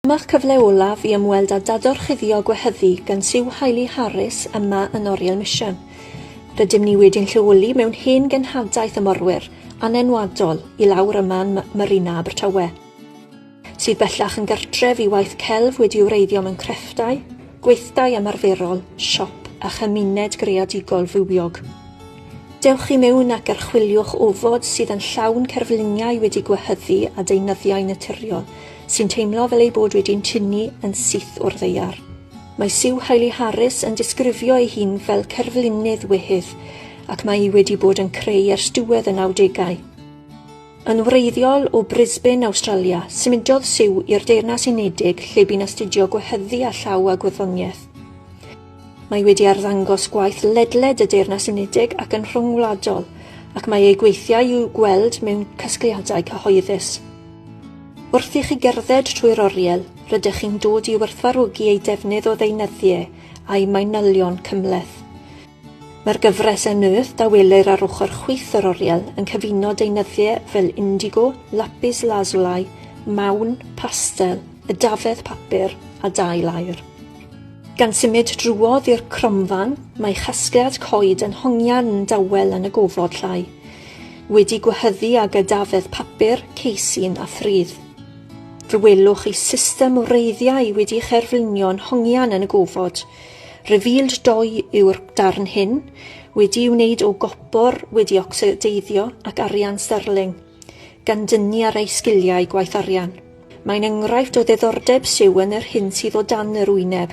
Dyma'ch cyfle olaf i ymweld â dadorchuddio gwehyddu gan Sue Hailey Harris yma yn Oriel Mission. Rydym ni wedi'n lleoli mewn hen genhadaeth y morwyr, anenwadol, i lawr yma yn Marina Abertawe, sydd bellach yn gartref i waith celf wedi wreiddio mewn crefftau, gweithdai ymarferol, siop a chymuned greadigol fywiog. Dewch i mewn ac archwiliwch ofod sydd yn llawn cerfluniau wedi gwehyddu a deunyddiau naturiol sy'n teimlo fel eu bod wedi'n tynnu yn syth o'r ddaear. Mae Sue Hailey Harris yn disgrifio ei hun fel cerflunydd wehydd ac mae hi wedi bod yn creu ers diwedd y 90au. Yn wreiddiol o Brisbane, Awstralia, symudodd Sue i'r Deyrnas Unedig lle bu'n astudio gwehyddu â llaw a gwyddoniaeth. Mae wedi arddangos gwaith ledled y Deyrnas Unedig ac yn rhyngwladol, ac mae ei gweithiau i'w gweld mewn casgliadau cyhoeddus. Wrth i chi gerdded trwy'r oriel, rydych chi'n dod i werthfawrogi ei defnydd o ddeunyddiau a'i manylion cymhleth. Mae'r gyfres Unearthed a welir ar ochr chwith yr oriel yn cyfuno deunyddiau fel indigo, lapis lazuli, mawn, pastel, edafedd papur a dail aur. Gan symud drwodd i'r cromfan, mae chasgliad coed yn hongian yn dawel yn y gofod llai, wedi gwehyddu ag edafedd papur, ceisyn a phridd. Fe welwch chi system o wreiddiau wedi cherflunio'n hongian yn y gofod. Revealed Doi yw'r darn hyn, wedi'i wneud o gopor wedi ocsideiddio ac arian sterling, gan dynnu ar ei sgiliau gwaith arian. Mae'n enghraifft o ddiddordeb Sue yn yr hyn sydd o dan yr wyneb,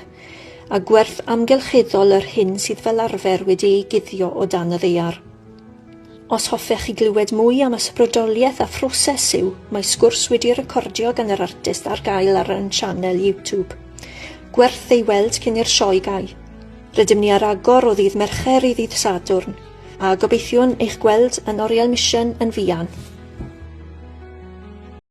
a gwerth amgylcheddol yr hyn sydd fel arfer wedi ei guddio o dan y ddaear. Os hoffech chi glywed mwy am ysbrydoliaeth a phroses Sue, mae sgwrs wedi recordio gan yr artist ar gael ar ein sianel YouTube. Gwerth ei weld cyn i'r sioe gau. Rydym ni ar agor o ddydd Mercher i ddydd Sadwrn, a gobeithiwn eich gweld yn Oriel Mission yn fuan.